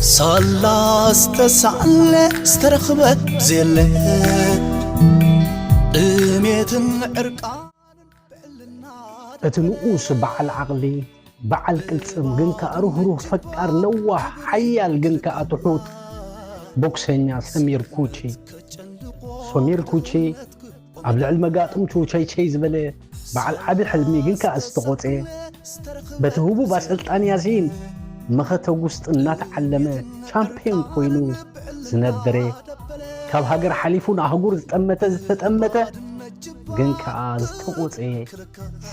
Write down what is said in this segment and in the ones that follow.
ሳላ ዝተሳለ ዝተረኽበ ዘየለ ጥሜትን ዕርቃን። እቲ ንኡስ በዓል ዓቕሊ፣ በዓል ቅልጽም፣ ግን ከኣ ርህሩህ፣ ፈቃር፣ ለዋህ፣ ሓያል፣ ግን ከኣ ትሑት ቦክሰኛ ሰሚር ኩቺ። ሰሚር ኩቺ ኣብ ልዕሊ መጋጥምቱ ቸይቸይ ዝበለ በዓል ዓቢ ሕልሚ፣ ግን ከኣ ዝተቖጸ፣ በቲ ህቡብ ኣሰልጣኒ ያሲን መኸተ ጉስጥ እናተዓለመ ቻምፕዮን ኮይኑ ዝነበረ፣ ካብ ሃገር ሓሊፉ ንኣህጉር ዝጠመተ፣ ዝተጠመተ፣ ግን ከኣ ዝተቖጸ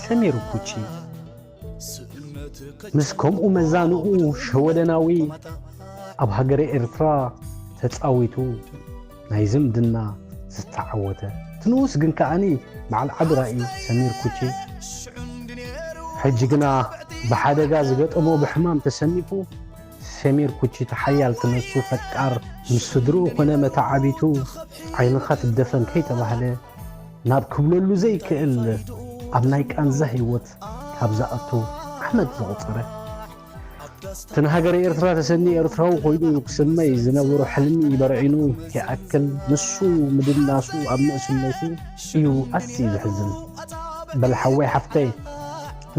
ሰሚር ኩቺ። ምስ ከምኡ መዛንኡ ሸወደናዊ ኣብ ሃገረ ኤርትራ ተጻዊቱ ናይ ዝምድና ዝተዓወተ እቲ ንኡስ ግን ከኣኒ በዓል ዓቢ ራኢ ሰሚር ኩቺ። ሕጂ ግና ብሓደጋ ዝገጠሞ ብሕማም ተሰኒፉ ሰሚር ኩቺ እቲ ሓያል ክነሱ ፈቃር ምስ ስድርኡ ኮነ መተዓቢቱ ዓይንኻ ትደፈን ከይተባህለ ናብ ክብለሉ ዘይክእል ኣብ ናይ ቃንዛ ህይወት ካብ ዝኣቱ ዓመት ዘቑጸረ። እቲ ንሃገረ ኤርትራ ተሰኒ ኤርትራዊ ኮይኑ ክስመይ ዝነበሮ ሕልሚ በርዒኑ ከይኣክል ንሱ ምድናሱ ኣብ ንእስነቱ እዩ ኣዝዩ ዘሕዝን። በል ሓወይ ሓፍተይ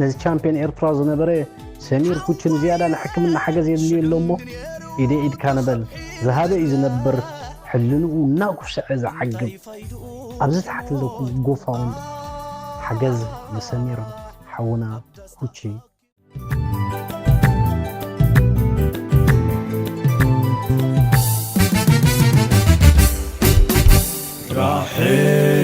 ነዚ ቻምፕዮን ኤርትራ ዝነበረ ሰሚር ኩቺ ንዝያዳ ንሕክምና ሓገዝ የድልዮ ኣሎ እሞ ኢደ ኢድካ ንበል ዝሃበ እዩ ዝነብር ሕልንኡ እናጉሰዐ ዝዓግብ ኣብዚ ታሕቲ ዘለኩም ጎፋውንድ ሓገዝ ንሰሚር ሓውና ኩቺ። ራሕል